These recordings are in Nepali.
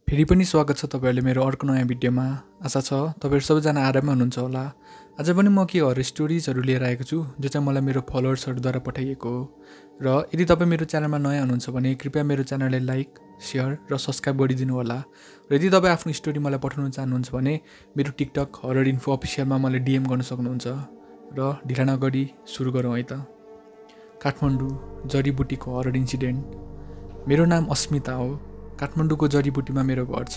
फेरि पनि स्वागत छ तपाईहरुले मेरो अर्को नयाँ भिडियोमा। आशा छ तपाईहरु सबैजना आराममै हुनुहुन्छ होला। आज पनि म के हरर स्टोरीजहरु लिएर आएको छु जो चाहिँ मलाई मेरो फलोअर्सहरुद्वारा पठाइएको हो। र यदि तपाई मेरो च्यानलमा नयाँ हुनुहुन्छ भने कृपया मेरो च्यानललाई लाइक, शेयर र सब्स्क्राइब गरिदिनु होला। र यदि तपाई आफ्नो स्टोरी मलाई पठाउन चाहनुहुन्छ भने मेरो टिकटक हरर इन्फो अफिसियलमा मलाई डीएम गर्न सक्नुहुन्छ। र ढिला नगरी सुरु गरौँ है त। काठमाडौँ जडीबुटीको हरर इन्सिडेन्ट। मेरो नाम अस्मिता हो। काठमाडौँको जडीबुटीमा मेरो घर छ।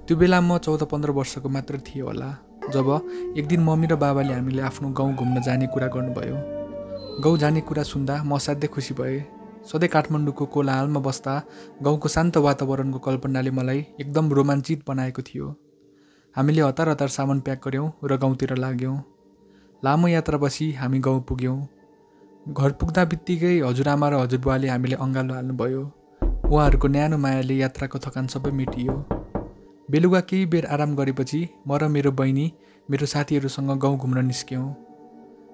त्यो बेला म 14-15 वर्षको मात्र थिएँ होला जब एक दिन मम्मी र बाबाले हामीले आफ्नो गाउँ घुम्न जाने कुरा गर्नुभयो। गाउँ जाने कुरा सुन्दा म असाध्यै खुसी भएँ। सधैँ काठमाडौँको कोलाहलमा बस्दा गाउँको शान्त वातावरणको कल्पनाले मलाई एकदम रोमाञ्चित बनाएको थियो। हामीले हतार हतार सामान प्याक गर्यौं र गाउँतिर लाग्यौं। लामो यात्रापछि हामी गाउँ पुग्यौं। घर पुग्दा बित्तिकै हजुरआमा र हजुरबुवाले हामीले अँगालो हाल्नुभयो। उहाँहरूको न्यानो मायाले यात्राको थकान सबै मेटियो। बेलुका केही बेर आराम गरेपछि म र मेरो बहिनी मेरो साथीहरूसँग गाउँ घुम्न निस्क्यौं।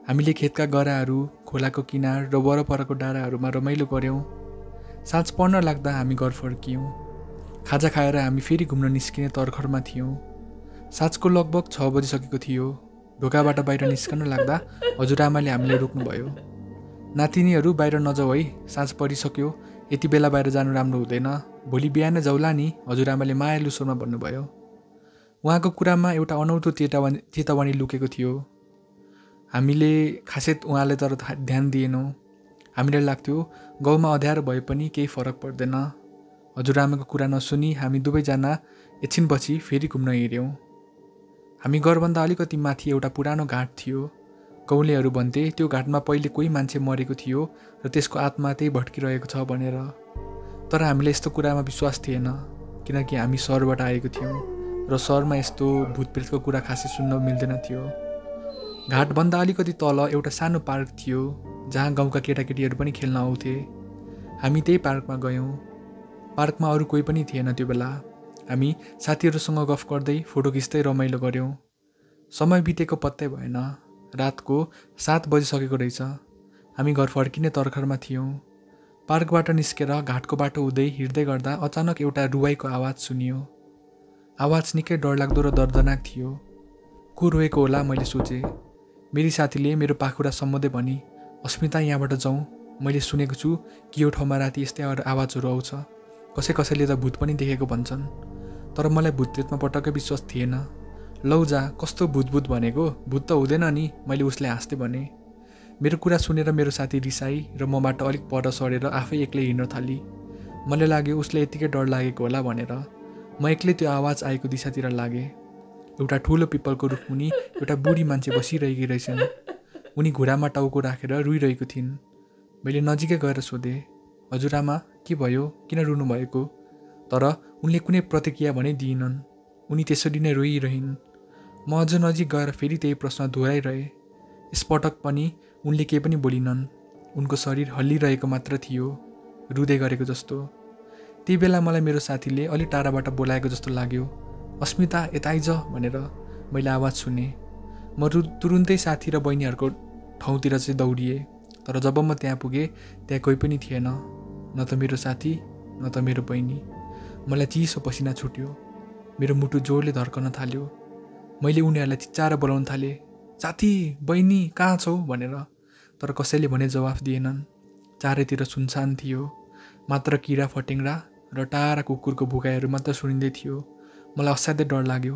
हामीले खेतका गराहरू, खोलाको किनार र वरपरको डाँडाहरूमा रमाइलो गर्यौं। साँझ पर्न लाग्दा हामी घर फर्कियौं। खाजा खाएर हामी फेरि घुम्न निस्किने तर्खरमा थियौं। साँझको लगभग 6 बजिसकेको थियो। ढोकाबाट बाहिर निस्कन लाग्दा हजुरआमाले हामीले रोक्नुभयो। नातिनीहरू बाहिर नजाऊ है, साँझ परिसक्यो, यति बेला बाहिर जानु राम्रो हुँदैन, भोलि बिहान जाउला नि, हजुरआमाले मायालु स्वरमा भन्नुभयो। उहाँको कुरामा एउटा अनौठो चेतावनी लुकेको थियो। हामीले खासै उहाँले तर ध्यान दिएनौँ। हामीलाई लाग्थ्यो गाउँमा अँध्यारो भए पनि केही फरक पर्दैन। हजुरआमाको कुरा नसुनी हामी दुवैजना एकछिनपछि फेरि घुम्न हिँड्यौँ। हामी घरभन्दा अलिकति माथि एउटा पुरानो घाट थियो। गाउँलेहरू भन्थे त्यो घाटमा पहिले कोही मान्छे मरेको थियो र त्यसको आत्मा त्यही भट्किरहेको छ भनेर। तर हामीले यस्तो कुरामा विश्वास थिएन किनकि हामी सहरबाट आएको थियौँ र सहरमा यस्तो भूतप्रेतको कुरा खासै सुन्न मिल्दैन थियो। घाटभन्दा अलिकति तल एउटा सानो पार्क थियो जहाँ गाउँका केटाकेटीहरू पनि खेल्न आउँथे। हामी त्यही पार्कमा गयौँ। पार्कमा अरू कोही पनि थिएन त्यो बेला। हामी साथीहरूसँग गफ गर्दै फोटो खिच्दै रमाइलो गर्यौँ। समय बितेको पत्तै भएन। रातको 7 बजिसकेको रहेछ। हामी घर फर्किने तर्खरमा थियौँ। पार्कबाट निस्केर घाटको बाटो हुँदै हिँड्दै गर्दा अचानक एउटा रुवाईको आवाज सुनियो। आवाज निकै डरलाग्दो र दर्दनाक थियो। को रोएको होला मैले सोचेँ। मेरी साथीले मेरो पाखुरा सम्मदै भनी, अस्मिता यहाँबाट जाउँ, मैले सुनेको छु कि यो ठाउँमा राति यस्तै आवाजहरू आउँछ, कसैले त भूत पनि देखेको भन्छन्। तर मलाई भूतप्रेतमा पटक्कै विश्वास थिएन। लौ जा, कस्तो भूत भनेको, भूत त हुँदैन नि, मैले उसलाई हाँस्दै भने। मेरो कुरा सुनेर मेरो साथी रिसाई र मबाट अलिक पर सरेर आफै एक्लै हिँड्न थाली। मलाई लाग्यो उसले यतिकै डर लागेको होला भनेर म एक्लै त्यो आवाज आएको दिशातिर लागेँ। एउटा ठुलो पिपलको रुखमुनि एउटा बुढी मान्छे बसिरहेकी रहेछन्। उनी घुँडामा टाउको राखेर रुइरहेको थिइन्। मैले नजिकै गएर सोधेँ, हजुरआमा के भयो, किन रुनु भएको? तर उनले कुनै प्रतिक्रिया भने दिइनन्। उनी त्यसरी नै रोइरहिन्। म अझ नजिक गएर फेरि त्यही प्रश्न दोहोऱ्याइरहेँ। यसपटक पनि उनले केही पनि बोलिनन्। उनको शरीर हल्लिरहेको मात्र थियो, रुँदै गरेको जस्तो। त्यही बेला मलाई मेरो साथीले अलि टाढाबाट बोलाएको जस्तो लाग्यो, अस्मिता यता आइज भनेर। मैले आवाज सुने। म तुरुन्तै साथी र बहिनीहरूको ठाउँतिर चाहिँ दौडिएँ। तर जब म त्यहाँ पुगेँ त्यहाँ कोही पनि थिएन, न त मेरो साथी न त मेरो बहिनी। मलाई चिसो पसिना छुट्यो। मेरो मुटु जोडले धड्कन थाल्यो। मैले उनीहरूलाई चिच्चाएर बोलाउन थालेँ, साथी, बहिनी, कहाँ छौ भनेर। तर कसैले भने जवाफ दिएनन्। चारैतिर सुनसान थियो। मात्र किरा फटेङ्ग्रा र टाढा कुकुरको भुकाइहरू मात्र सुनिँदै थियो। मलाई असाध्यै डर लाग्यो।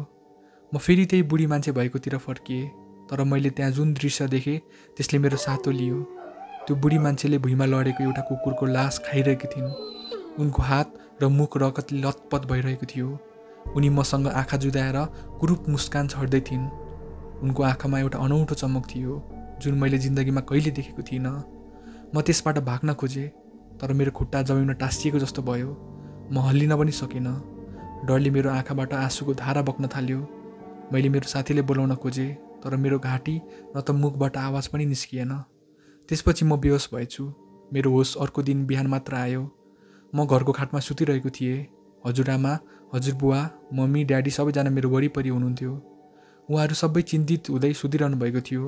म फेरि त्यही बुढी मान्छे भएकोतिर फर्किएँ। तर मैले त्यहाँ जुन दृश्य देखेँ त्यसले मेरो सातो लियो। त्यो बुढी मान्छेले भुइँमा लडेको एउटा कुकुरको लास खाइरहेकी थिइन्। उनको हात र मुख रगतले लतपत भइरहेको थियो। उनी मसँग आँखा जुदाएर कुरूप मुस्कान छर्दै थिइन्। उनको आँखामा एउटा अनौठो चमक थियो जुन मैले जिन्दगीमा कहिले देखेको थिइनँ। म त्यसबाट भाग्न खोजेँ तर मेरो खुट्टा जमिनमा टाँसिएको जस्तो भयो। म हल्लिन पनि सकिनँ। डरले मेरो आँखाबाट आँसुको धारा बग्न थाल्यो। मैले मेरो साथीले बोलाउन खोजेँ तर मेरो घाँटी न त मुखबाट आवाज पनि निस्किएन। त्यसपछि म बेहोस भएछु। मेरो होस अर्को दिन बिहान मात्र आयो। म घरको खाटमा सुतिरहेको थिएँ। हजुरआमा, हजुरबुवा, मम्मी, ड्याडी सबैजना मेरो वरिपरि हुनुहुन्थ्यो। उहाँहरू सबै चिन्तित हुँदै सुतिरहनु भएको थियो।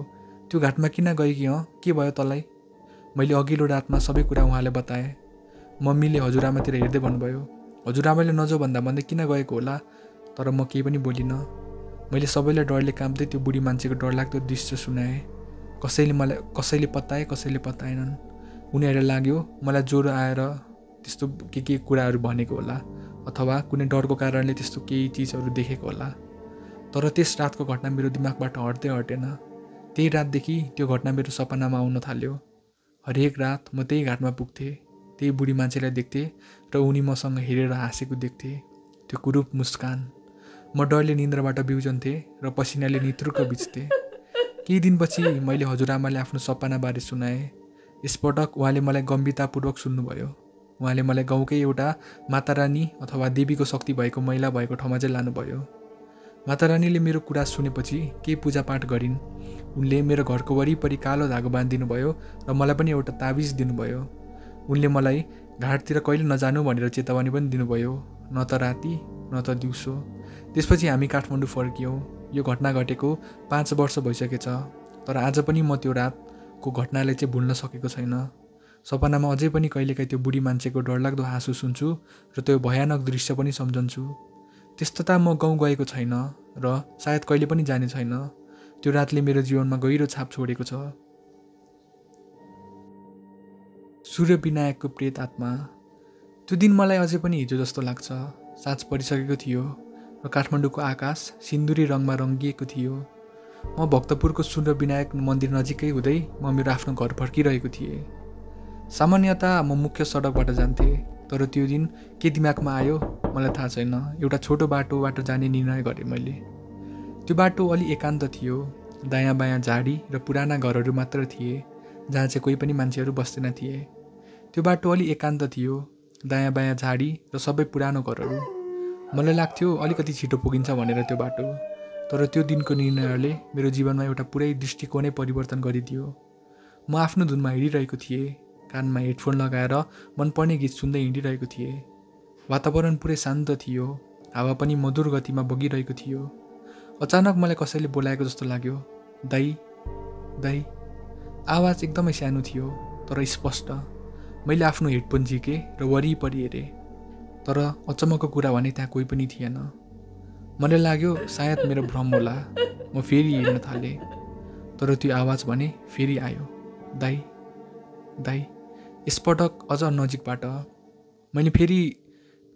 त्यो घाटमा किन गएकी हँ, के भयो तँलाई? मैले अघिल्लो रातमा सबै कुरा उहाँले बताएँ। मम्मीले हजुरआमातिर हेर्दै भन्नुभयो, हजुरआमाले नजाऊ भन्दा भन्दै किन गएको होला, तर म केही पनि बोलिनँ। मैले सबैलाई डरले काँप्दै त्यो बुढी मान्छेको डरलाग्दो दृश्य सुनाएँ। कसैले पत्ताए, कसैले पत्ताएनन्। उनीहरूलाई लाग्यो मलाई ज्वरो आएर त्यस्तो के कुराहरू भनेको होला, अथवा कुनै डरको कारणले त्यस्तो केही चिजहरू देखेको होला। तर त्यस रातको घटना मेरो दिमागबाट हट्दै हटेन। त्यही रातदेखि त्यो घटना मेरो सपनामा आउन थाल्यो। हरेक रात म त्यही घाटमा पुग्थेँ, त्यही बुढी मान्छेलाई देख्थेँ र उनी मसँग हेरेर हाँसेको देख्थेँ। त्यो कुरूप मुस्कान। म डरले निन्द्राबाट बिउजन्थेँ र पसिनाले नितुर्क भिज्थेँ। केही दिनपछि मैले हजुरआमाले आफ्नो सपनाबारे सुनाएँ। यसपटक उहाँले मलाई गम्भीरतापूर्वक सुन्नुभयो। उहाँले मलाई गाउँकै एउटा मातारानी अथवा देवीको शक्ति भएको महिला भएको ठाउँमा चाहिँ लानुभयो। मातारानीले मेरो कुरा सुनेपछि केही पूजापाठ गरिन्। उनले मेरो घरको वरिपरि कालो धागो बाँधिदिनु भयो र मलाई पनि एउटा ताबिज दिनुभयो। उनले मलाई घाटतिर कहिले नजानु भनेर चेतावनी पनि दिनुभयो, न त राति न त दिउँसो। त्यसपछि हामी काठमाडौँ फर्कियौँ। यो घटना घटेको 5 वर्ष भइसकेछ, तर आज पनि म त्यो रातको घटनालाई चाहिँ भुल्न सकेको छैन। सपनामा अझै पनि कहिलेकाहीँ त्यो बुढी मान्छेको डरलाग्दो हाँसो सुन्छु र त्यो भयानक दृश्य पनि सम्झन्छु। त्यस्तो त म गाउँ गएको छैन र सायद कहिले पनि जाने छैन। त्यो रातले मेरो जीवनमा गहिरो छाप छोडेको छ। सूर्यविनायकको प्रेत आत्मा। त्यो दिन मलाई अझै पनि हिजो जस्तो लाग्छ। साँझ परिसकेको थियो र काठमाडौँको आकाश सिन्दुरी रङमा रङ्गिएको थियो। म भक्तपुरको सूर्यविनायक मन्दिर नजिकै हुँदै म मेरो आफ्नो घर फर्किरहेको थिएँ। सामान्यतः म मुख्य सडकबाट जान्थेँ, तर त्यो दिन के दिमागमा आयो मलाई थाहा छैन। एउटा छोटो बाटोबाट जाने निर्णय गरेँ मैले। त्यो बाटो अलि एकान्त थियो। दायाँ बायाँ झाडी र पुराना घरहरू मात्र थिए, जहाँ चाहिँ कोही पनि मान्छेहरू बस्दैन थिए। त्यो बाटो अलि एकान्त थियो, दायाँ बायाँ झाडी र सबै पुरानो घरहरू। मलाई लाग्थ्यो अलिकति छिटो पुगिन्छ भनेर त्यो बाटो। तर त्यो दिनको निर्णयले मेरो जीवनमा एउटा पुरै दृष्टिकोणै परिवर्तन गरिदियो। म आफ्नो धुनमा हिँडिरहेको थिएँ, कानमा हेडफोन लगाएर मनपर्ने गीत सुन्दै हिँडिरहेको थिएँ। वातावरण पुरै शान्त थियो, हावा पनि मधुर गतिमा बगिरहेको थियो। अचानक मलाई कसैले बोलाएको जस्तो लाग्यो, दाइ दाइ। आवाज एकदमै सानो थियो तर स्पष्ट। मैले आफ्नो हेडफोन झिकेँ र वरिपरि हेरेँ, तर अचम्मको कुरा भने त्यहाँ कोही पनि थिएन। मलाई लाग्यो सायद मेरो भ्रम होला। म फेरि हेर्न थालेँ, तर त्यो आवाज भने फेरि आयो, दाइ दाइ। यसपटक अझ नजिकबाट। मैले फेरि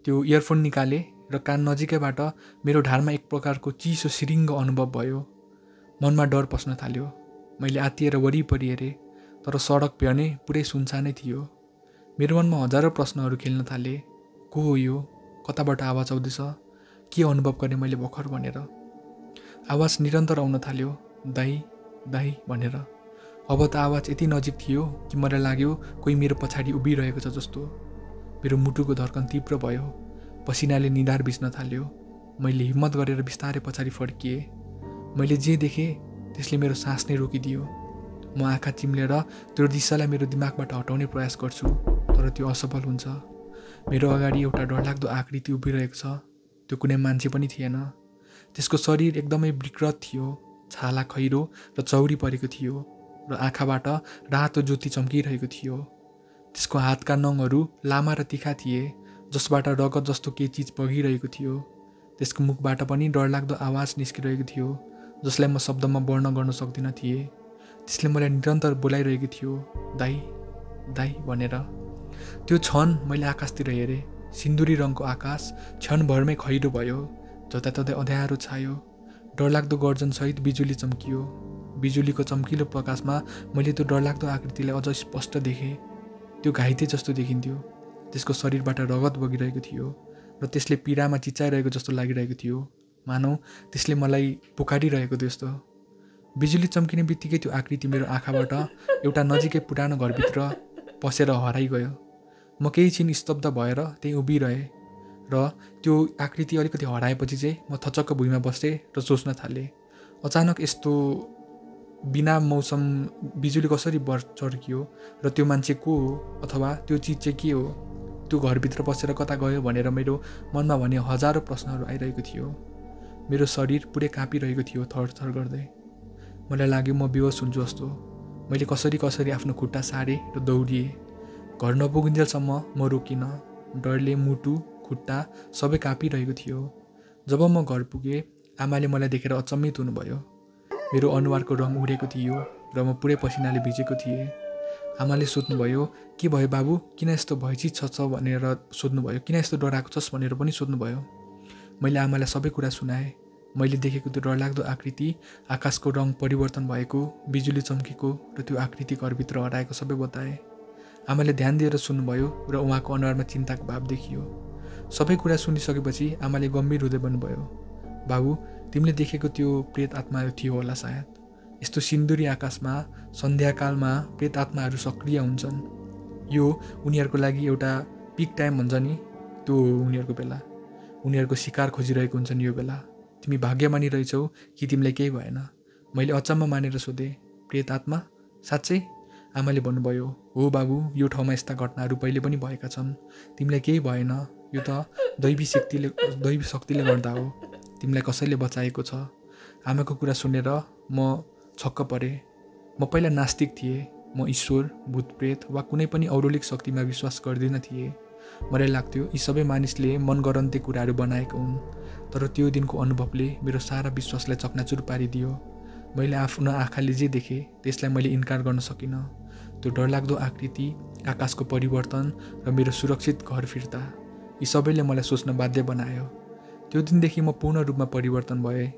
त्यो इयरफोन निकालेँ र कान नजिकैबाट मेरो ढाडमा एक प्रकारको चिसो सिरिङ्ग अनुभव भयो। मनमा डर पस्न थाल्यो। मैले आत्तिएर वरिपरि हेरेँ, तर सडक भने पुरै सुनसानै थियो। मेरो मनमा हजारौँ प्रश्नहरू खेल्न थाले। को हो यो? कताबाट आवाज आउँदैछ? के अनुभव गरेँ मैले भर्खर भनेर? आवाज निरन्तर आउन थाल्यो, दाइ दाइ भनेर। अब त आवाज यति नजिक थियो कि मलाई लाग्यो कोही मेरो पछाडि उभिरहेको छ जस्तो। मेरो मुटुको धड्कन तीव्र भयो, पसिनाले निधार भिज्न थाल्यो। मैले हिम्मत गरेर बिस्तारै पछाडि फर्किएँ। मैले जे देखेँ त्यसले मेरो सास नै रोकिदियो। म आँखा चिम्लेर त्यो दृश्यलाई मेरो दिमागबाट हटाउने प्रयास गर्छु, तर त्यो असफल हुन्छ। मेरो अगाडि एउटा डरलाग्दो आकृति उभिरहेको छ। त्यो कुनै मान्छे पनि थिएन। त्यसको शरीर एकदमै विकृत थियो, छाला खैरो र चौरी परेको थियो र आँखाबाट रातो ज्योति चम्किरहेको थियो। त्यसको हातका नङहरू लामा र तिखा थिए, जसबाट रगत जस्तो केही चिज बगिरहेको थियो। त्यसको मुखबाट पनि डरलाग्दो आवाज निस्किरहेको थियो, जसलाई म शब्दमा वर्णन गर्न सक्दिनँ थिएँ। त्यसले मलाई निरन्तर बोलाइरहेको थियो, दाइ दाइ भनेर। त्यो क्षण मैले आकाशतिर हेरेँ। सिन्दुरी रङको आकाश क्षणभरमै खैरो भयो, जताततै अँध्यारो छायो। डरलाग्दो गर्जनसहित बिजुली चम्कियो। बिजुलीको चम्किलो प्रकाशमा मैले त्यो डरलाग्दो आकृतिलाई अझ स्पष्ट देखेँ। त्यो घाइते जस्तो देखिन्थ्यो। त्यसको शरीरबाट रगत बगिरहेको थियो र त्यसले पीडामा चिच्चाइरहेको जस्तो लागिरहेको थियो, मानौ त्यसले मलाई पुकारिरहेको जस्तो। बिजुली चम्किने बित्तिकै त्यो आकृति मेरो आँखाबाट एउटा नजिकै पुरानो घरभित्र पसेर हराइगयो। म केही छिन स्तब्ध भएर त्यहीँ उभिरहेँ र त्यो आकृति अलिकति हराएपछि चाहिँ म थचक्क भुइँमा बसेँ र सोच्न थालेँ, अचानक यस्तो बिना मौसम बिजुली कसरी चर्कियो र त्यो मान्छे को हो अथवा त्यो चिज चाहिँ के हो? त्यो घरभित्र बसेर कता गयो भनेर मेरो मनमा भने हजारौँ प्रश्नहरू आइरहेको थियो। मेरो शरीर पुरै काँपिरहेको थियो थरथर गर्दै। मलाई लाग्यो म बेहोस हुन्छु जस्तो। मैले कसरी आफ्नो खुट्टा सारेँ र दौडिएँ। घर नपुगिन्जेलसम्म म रोकिनँ। डरले मुटु खुट्टा सबै काँपिरहेको थियो। जब म घर पुगेँ, आमाले मलाई देखेर अचम्मित हुनुभयो। मेरो अनुहारको रङ उडेको थियो र म पुरै पसिनाले भिजेको थिएँ। आमाले सोध्नुभयो, के भयो बाबु, किन यस्तो भइचिज छ भनेर सोध्नुभयो, किन यस्तो डराएको छस् भनेर पनि सोध्नुभयो। मैले आमालाई सबै कुरा सुनाएँ। मैले देखेको त्यो डरलाग्दो आकृति, आकाशको रङ परिवर्तन भएको, बिजुली चम्केको र त्यो आकृति घरभित्र हराएको सबै बताएँ। आमाले ध्यान दिएर सुन्नुभयो र उहाँको अनुहारमा चिन्ताको भाव देखियो। सबै कुरा सुनिसकेपछि आमाले गम्भीर हुँदै भन्नुभयो, बाबु, तिमीले देखेको त्यो प्रेत आत्मा थियो होला सायद। यस्तो सिन्दुरी आकाशमा सन्ध्याकालमा प्रेत आत्माहरू सक्रिय हुन्छन्। यो उनीहरूको लागि एउटा पिक टाइम हुन्छ नि, त्यो उनीहरूको बेला। उनीहरूको शिकार खोजिरहेको हुन्छन् यो बेला। तिमी भाग्यमानी रहेछौ कि तिमीलाई केही भएन। मैले अचम्म मानेर सोधेँ, प्रेत आत्मा? साँच्चै? आमाले भन्नुभयो, हो बाबु, यो ठाउँमा यस्ता घटनाहरू पहिले पनि भएका छन्। तिमीलाई केही भएन, यो त दैवी शक्तिले गर्दा हो। तिमीलाई कसैले बचाएको छ। आमाको कुरा सुनेर म छक्क परेँ। म पहिला नास्तिक थिएँ। म ईश्वर, भूतप्रेत वा कुनै पनि औरौलिक शक्तिमा विश्वास गर्दिनँ थिएँ। मलाई लाग्थ्यो यी सबै मानिसले मनगरन्ते कुराहरू बनाएको हुन्। तर त्यो दिनको अनुभवले मेरो सारा विश्वासलाई चकनाचुर पारिदियो। मैले आफ्नो आँखाले जे देखेँ त्यसलाई मैले इन्कार गर्न सकिनँ। त्यो डरलाग्दो आकृति, आकाशको परिवर्तन र मेरो सुरक्षित घर फिर्ता, यी सबैले मलाई सोच्न बाध्य बनायो। त्यो दिनदेखि म पूर्ण रूपमा परिवर्तन भएँ।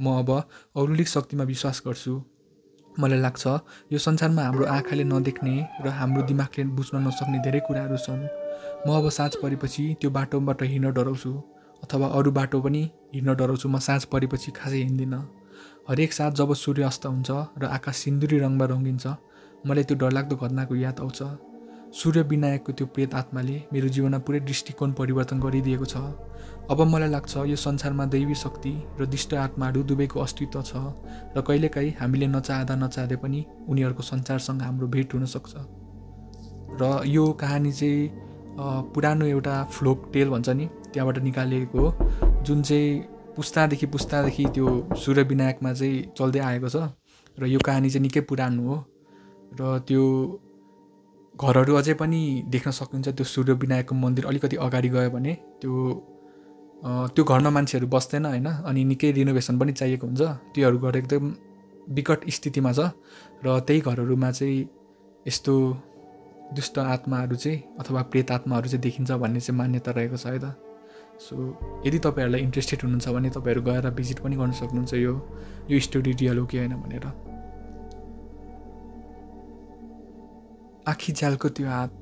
म अब औरौलिक शक्तिमा विश्वास गर्छु। मलाई लाग्छ यो संसारमा हाम्रो आँखाले नदेख्ने र हाम्रो दिमागले बुझ्न नसक्ने धेरै कुराहरू छन्। म अब साँझ परेपछि त्यो बाटोबाट हिँड्न डराउँछु, अथवा अरू बाटो पनि हिँड्न डराउँछु। म साँझ परेपछि खासै हिँड्दिनँ। हरेक साँझ जब सूर्य अस्त हुन्छ र आकाश सिन्दुरी रङमा रङ्गिन्छ, मलाई त्यो डरलाग्दो घटनाको याद आउँछ। सूर्य विनायकको त्यो प्रेत आत्माले मेरो जीवनमा पुरै दृष्टिकोण परिवर्तन गरिदिएको छ। अब मलाई लाग्छ यो संसारमा दैवी शक्ति र दुष्ट आत्माहरू दुवैको अस्तित्व छ र कहिलेकाहीँ हामीले नचाहँदै पनि उनीहरूको संसारसँग हाम्रो भेट हुन सक्छ। र यो कहानी चाहिँ पुरानो एउटा फ्लोक टेल भन्छ नि, त्यहाँबाट निकालिएको हो, जुन चाहिँ पुस्तादेखि त्यो सूर्य विनायकमा चाहिँ चल्दै आएको छ। र यो कहानी चाहिँ निकै पुरानो हो र त्यो घरहरू अझै पनि देख्न सकिन्छ। त्यो सूर्य विनायकको मन्दिर अलिकति अगाडि गयो भने त्यो घरमा मान्छेहरू बस्दैन होइन, अनि निकै रिनोभेसन पनि चाहिएको हुन्छ। त्योहरू घर एकदम विकट स्थितिमा छ र त्यही घरहरूमा चाहिँ यस्तो दुष्ट आत्माहरू चाहिँ अथवा प्रेत आत्माहरू चाहिँ देखिन्छ भन्ने चाहिँ मान्यता रहेको छ है त। सो यदि तपाईँहरूलाई इन्ट्रेस्टेड हुनुहुन्छ भने तपाईँहरू गएर भिजिट पनि गर्न सक्नुहुन्छ यो स्टोरी रियल हो कि होइन भनेर। आँखी झ्यालको त्यो हात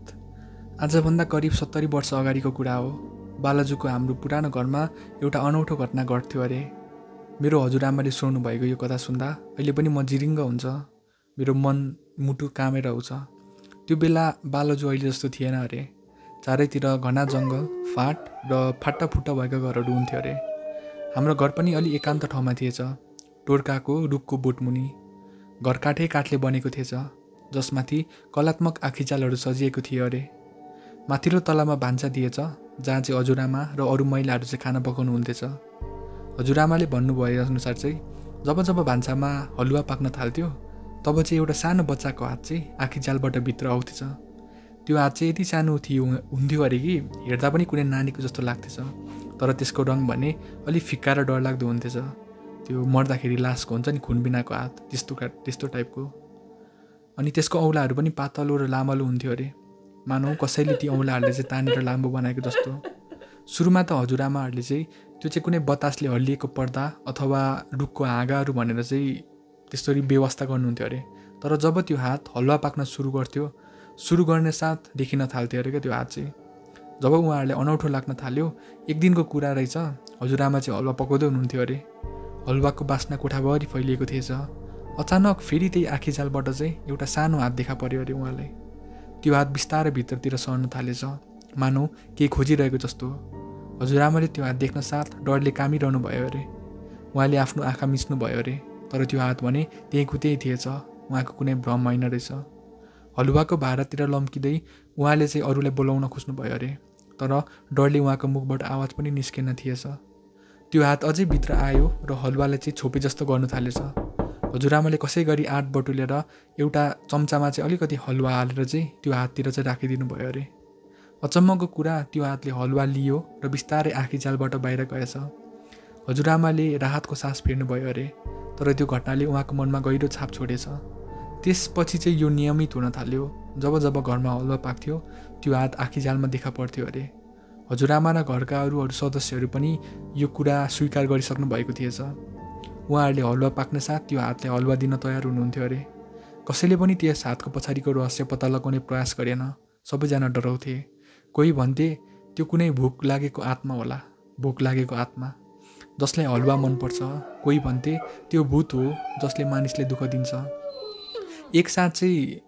आजभन्दा करिब 70 वर्ष अगाडिको कुरा हो। बालाजुको हाम्रो पुरानो घरमा एउटा अनौठो घटना घट्थ्यो अरे। मेरो हजुरआमाले सुनाउनु भएको यो कथा सुन्दा अहिले पनि म जिरिङ्ग हुन्छ। मेरो मन मुटु कामेर आउँछ। त्यो बेला बालाजु अहिले जस्तो थिएन अरे। चारैतिर घना जङ्गल, फाँट र फाटाफुट्टा भएका घरहरू हुन्थ्यो अरे। हाम्रो घर पनि अलि एकान्त ठाउँमा थिएछ, टोर्काको रुखको बोटमुनि। घर काठले बनेको थिएछ, जसमाथि कलात्मक आँखीचालहरू सजिएको थियो अरे। माथिल्लो तलामा भान्सा दिएछ, जहाँ चाहिँ हजुरआमा र अरू महिलाहरू चाहिँ खाना पकाउनु हुन्थेछ। हजुरआमाले भन्नुभए अनुसार चाहिँ जब भान्सामा हलुवा पाक्न थाल्थ्यो, तब चाहिँ एउटा सानो बच्चाको हात चाहिँ आँखीचालबाट भित्र आउँथेछ। त्यो हात चाहिँ यति सानो हुन्थ्यो अरे कि हेर्दा पनि कुनै नानीको जस्तो लाग्थेछ। तर त्यसको रङ भने अलिक फिक्का र डरलाग्दो हुन्थेछ। त्यो मर्दाखेरि लासको हुन्छ नि, खुन बिनाको हात, त्यस्तो टाइपको। अनि त्यसको औँलाहरू पनि पातलो र लामलो हुन्थ्यो अरे, मानौ कसैले ती औँलाहरूले चाहिँ तानेर लामो बनाएको जस्तो। सुरुमा त हजुरआमाहरूले चाहिँ त्यो चाहिँ कुनै बतासले हल्लिएको पर्दा अथवा रुखको हाँगाहरू भनेर चाहिँ त्यसरी व्यवस्था गर्नुहुन्थ्यो अरे। तर जब त्यो हात हलुवा पाक्न सुरु गर्ने साथ देखिन थाल्थ्यो अरे क्या त्यो हात चाहिँ। जब उहाँहरूलाई अनौठो लाग्न थाल्यो, एक दिनको कुरा रहेछ, हजुरआमा चाहिँ हलुवा पकाउँदै हुनुहुन्थ्यो अरे। हलुवाको बास्ना कोठाभरि फैलिएको थिएछ। अचानक फेरि त्यही आँखीचालबाट चाहिँ एउटा सानो हात देखा पर्यो अरे उहाँलाई। त्यो हात बिस्तारै भित्रतिर सर्न थालेछ, मानौ केही खोजिरहेको जस्तो। हजुरआमाले त्यो हात देख्न साथ डरले कामिरहनु भयो अरे। उहाँले आफ्नो आँखा मिच्नु भयो अरे, तर त्यो हात भने त्यहीँको त्यही थिएछ, उहाँको कुनै भ्रम होइन रहेछ। हलुवाको भाँडातिर लम्किँदै उहाँले चाहिँ अरूलाई बोलाउन खोज्नुभयो अरे, तर डरले उहाँको मुखबाट आवाज पनि निस्केन थिएछ। त्यो हात अझै भित्र आयो र हलुवालाई चाहिँ छोपे जस्तो गर्नु थालेछ। हजुरआमाले कसै गरी आँट बटुलेर एउटा चम्चामा चाहिँ अलिकति हलुवा हालेर चाहिँ त्यो हाततिर चाहिँ राखिदिनु भयो अरे। अचम्मको कुरा त्यो हातले हलुवा लियो र बिस्तारै आँखीझ्यालबाट बाहिर गएछ। हजुरआमाले राहतको सास फेर्नुभयो अरे, तर त्यो घटनाले उहाँको मनमा गहिरो छाप छोडेछ। त्यसपछि चाहिँ यो नियमित हुन थाल्यो। जब जब घरमा हलुवा पाक्थ्यो त्यो हात आँखीझ्यालमा देखा पर्थ्यो अरे। हजुरआमा र घरका अरू सदस्यहरू पनि यो कुरा स्वीकार गरिसक्नु भएको थिएछ। उहाँहरूले हलुवा पाक्न साथ त्यो हातले हलुवा दिन तयार हुनुहुन्थ्यो अरे। कसैले पनि त्यस हातको पछाडिको रहस्य पत्ता लगाउने प्रयास गरेन। सबैजना डराउँथे। कोही भन्थे त्यो कुनै भोक लागेको आत्मा होला, भोक लागेको आत्मा जसलाई हलुवा मनपर्छ। कोही भन्थे त्यो भूत हो जसले मानिसले दुःख दिन्छ। एक साथ चाहिँ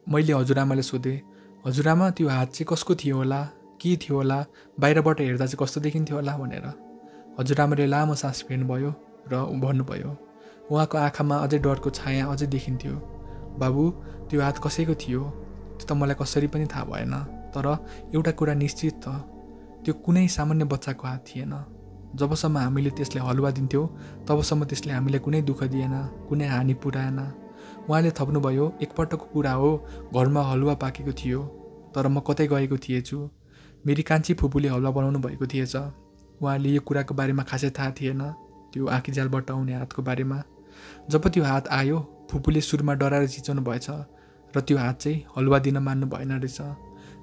मैले हजुरआमाले सोधेँ, हजुरआमा त्यो हात चाहिँ कसको थियो होला, के थियो होला, बाहिरबाट हेर्दा चाहिँ कस्तो देखिन्थ्यो होला भनेर। हजुरआमाले लामो सास फेर्नुभयो र भन्नुभयो। उहाँको आँखामा अझै डरको छाया अझै देखिन्थ्यो। बाबु, त्यो हात कसैको थियो त्यो त मलाई कसरी पनि थाहा भएन, तर एउटा कुरा निश्चित त, त्यो कुनै सामान्य बच्चाको हात थिएन। जबसम्म हामीले त्यसलाई हलुवा दिन्थ्यौँ तबसम्म त्यसले हामीलाई कुनै दुःख दिएन, कुनै हानि पुर्याएन। उहाँले थप्नुभयो, एकपल्टको कुरा हो, घरमा हलुवा पाकेको थियो, तर म कतै गएको थिएछु। मेरी कान्छी फुपूले हलुवा बनाउनु भएको थिएछ। उहाँले यो कुराको बारेमा खासै थाहा थिएन, त्यो आँखीझ्यालबाट आउने हातको बारेमा। जब त्यो हात आयो फुपूले सुरुमा डराएर चिचाउनु भएछ र त्यो हात चाहिँ हलुवा दिन मान्नु भएन रहेछ।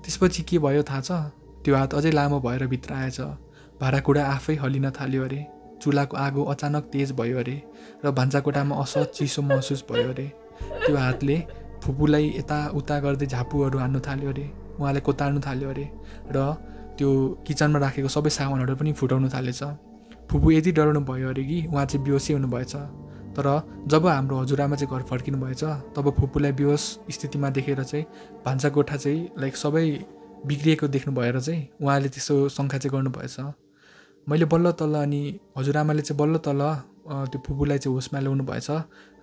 त्यसपछि के भयो थाहा छ? त्यो हात अझै लामो भएर भित्र आएछ। भाँडाकुँडा आफै हल्लिन थाल्यो अरे। चुलाको आगो अचानक तेज भयो अरे र भान्साकोठामा असहज चिसो महसुस भयो अरे। त्यो हातले फुपूलाई यताउता गर्दै झापुहरू हान्नु थाल्यो अरे। उहाँले कोतार्नु थाल्यो अरे र त्यो किचनमा राखेको सबै सामानहरू पनि फुटाउनु थालेछ। फुपू यति डराउनु भयो अरे कि उहाँ चाहिँ बेहोसै हुनुभएछ। तर जब हाम्रो हजुरआमा चाहिँ घर फर्किनु भएछ तब फुपूलाई बेहोस स्थितिमा देखेर चाहिँ भान्साकोठा चाहिँ सबै बिग्रिएको देख्नु भएर चाहिँ उहाँले त्यस्तो शङ्का चाहिँ गर्नुभएछ। मैले बल्ल तल्ल अनि हजुरआमाले चाहिँ बल्ल तल्ल त्यो फुपूलाई चाहिँ होसमा ल्याउनु भएछ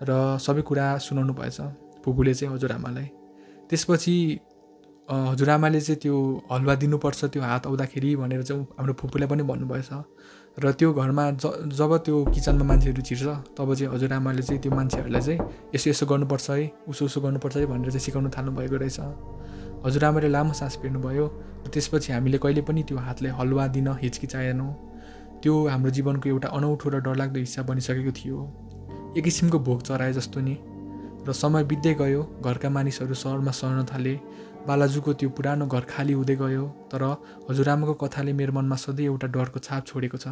र सबै कुरा सुनाउनु भएछ फुपूले चाहिँ हजुरआमालाई। त्यसपछि हजुरआमाले चाहिँ त्यो हलुवा दिनुपर्छ त्यो हात आउँदाखेरि भनेर चाहिँ हाम्रो फुपूलाई पनि भन्नुभएछ। र त्यो घरमा जब त्यो किचनमा मान्छेहरू छिर्छ तब चाहिँ हजुरआमाले चाहिँ त्यो मान्छेहरूलाई चाहिँ यसो यसो गर्नुपर्छ है, उसो उसो गर्नुपर्छ है भनेर चाहिँ सिकाउनु थाल्नु भएको रहेछ। हजुरआमाले लामो सास फेर्नुभयो र त्यसपछि हामीले कहिले पनि त्यो हातले हलुवा दिन हिचकिचाएनौँ। त्यो हाम्रो जीवनको एउटा अनौठो र डरलाग्दो हिस्सा बनिसकेको थियो, एक किसिमको भोग चराए जस्तो नि। र समय बित्दै गयो, घरका मानिसहरू सहरमा सर्न थाले, बालाजुको त्यो पुरानो घर खाली हुँदै गयो। तर हजुरआमाको कथाले मेरो मनमा सधैँ एउटा डरको छाप छोडेको छ।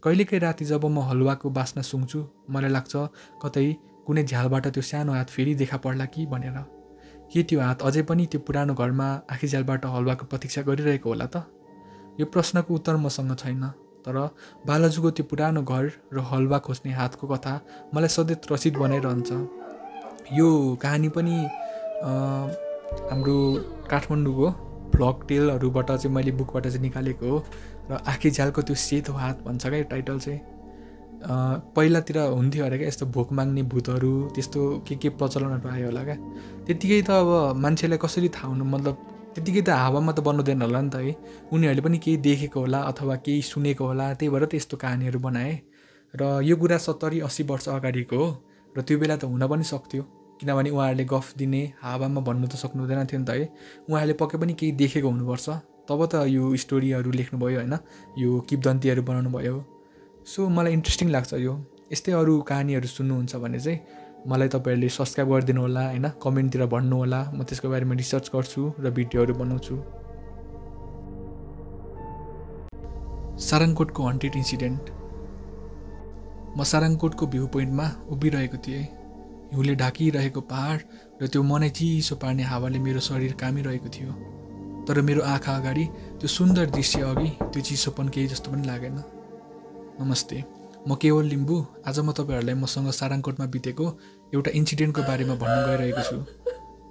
कहिलेकाहीँ राति जब म हलुवाको बास्ना सुँग्छु मलाई लाग्छ कतै कुनै झ्यालबाट त्यो सानो हात फेरि देखा पर्ला कि भनेर। के त्यो हात अझै पनि त्यो पुरानो घरमा आँखीझ्यालबाट हलुवाको प्रतीक्षा गरिरहेको होला त? यो प्रश्नको उत्तर मसँग छैन, तर बालाजुको त्यो पुरानो घर र हलुवा खोज्ने हातको कथा मलाई सधैँ त्रसित बनाइरहन्छ। यो कहानी पनि हाम्रो काठमाडौँको भ्लग टेलहरूबाट चाहिँ मैले बुकबाट चाहिँ निकालेको हो। र आँखीझ्यालको त्यो सेतो हात भन्छ क्या यो टाइटल चाहिँ। पहिलातिर हुन्थ्यो अरे क्या यस्तो भोक माग्ने भूतहरू, त्यस्तो के प्रचलनहरू आयो होला क्या। त्यत्तिकै त अब मान्छेलाई कसरी थाहा हुनु, मतलब त्यत्तिकै त हावामा त बन्नुहुँदैन होला नि त है। उनीहरूले पनि केही देखेको होला अथवा केही सुनेको होला, त्यही भएर त यस्तो कहानीहरू बनाए। र यो कुरा 70-80 वर्ष अगाडिको हो र त्यो बेला त हुन पनि सक्थ्यो, किनभने उहाँहरूले गफ दिने हावामा भन्नु त सक्नु हुँदैन थियो नि त है। उहाँहरूले पक्कै पनि केही देखेको हुनुपर्छ, तब त यो स्टोरीहरू लेख्नुभयो होइन, यो किंवदन्तीहरू बनाउनु भयो। सो मलाई इन्ट्रेस्टिङ लाग्छ यो। यस्तै अरू कहानीहरू सुन्नुहुन्छ भने चाहिँ मलाई तपाईँहरूले सब्सक्राइब गरिदिनु होला होइन, कमेन्टतिर भन्नु होला। म त्यसको बारेमा रिसर्च गर्छु र भिडियोहरू बनाउँछु। सारङकोटको हन्टेड इन्सिडेन्ट। म सारङकोटको भ्यू पोइन्टमा उभिरहेको थिएँ। हिउँले ढाकिरहेको पहाड र त्यो मनै चिसो पार्ने हावाले मेरो शरीर कामिरहेको थियो। तर मेरो आँखा अगाडि त्यो सुन्दर दृश्य अघि त्यो चिसोपन केही जस्तो पनि लागेन। नमस्ते, म केवल लिम्बू। आज म तपाईँहरूलाई मसँग सारङकोटमा बितेको एउटा इन्सिडेन्टको बारेमा भन्न गइरहेको छु।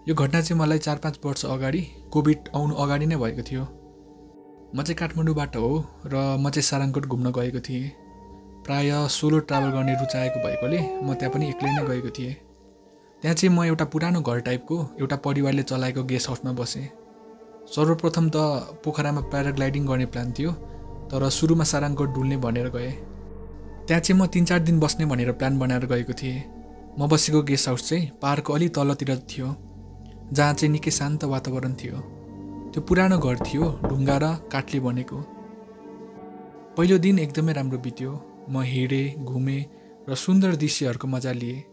यो घटना चाहिँ मलाई 4-5 वर्ष अगाडि कोभिड आउनु अगाडि नै भएको थियो। म चाहिँ काठमाडौँबाट हो र म चाहिँ सारङकोट घुम्न गएको थिएँ। प्रायः सोलो ट्राभल गर्ने रुचाएको भएकोले म त्यहाँ पनि एक्लै नै गएको थिएँ। त्यहाँ चाहिँ म एउटा पुरानो घर टाइपको एउटा परिवारले चलाएको गेस्ट हाउसमा बसेँ। सर्वप्रथम त पोखरामा प्याराग्लाइडिङ गर्ने प्लान थियो, तर सुरुमा सारङकोट डुल्ने भनेर गएँ। त्यहाँ चाहिँ म 3-4 दिन बस्ने भनेर प्लान बनाएर गएको थिएँ। म बसेको गेस्ट हाउस चाहिँ पाहाडको अलि तलतिर थियो, जहाँ चाहिँ निकै शान्त वातावरण थियो। त्यो पुरानो घर थियो, ढुङ्गा र काठले बनेको। पहिलो दिन एकदमै राम्रो बित्यो। म हिँडेँ, घुमेँ र सुन्दर दृश्यहरूको मजा लिएँ।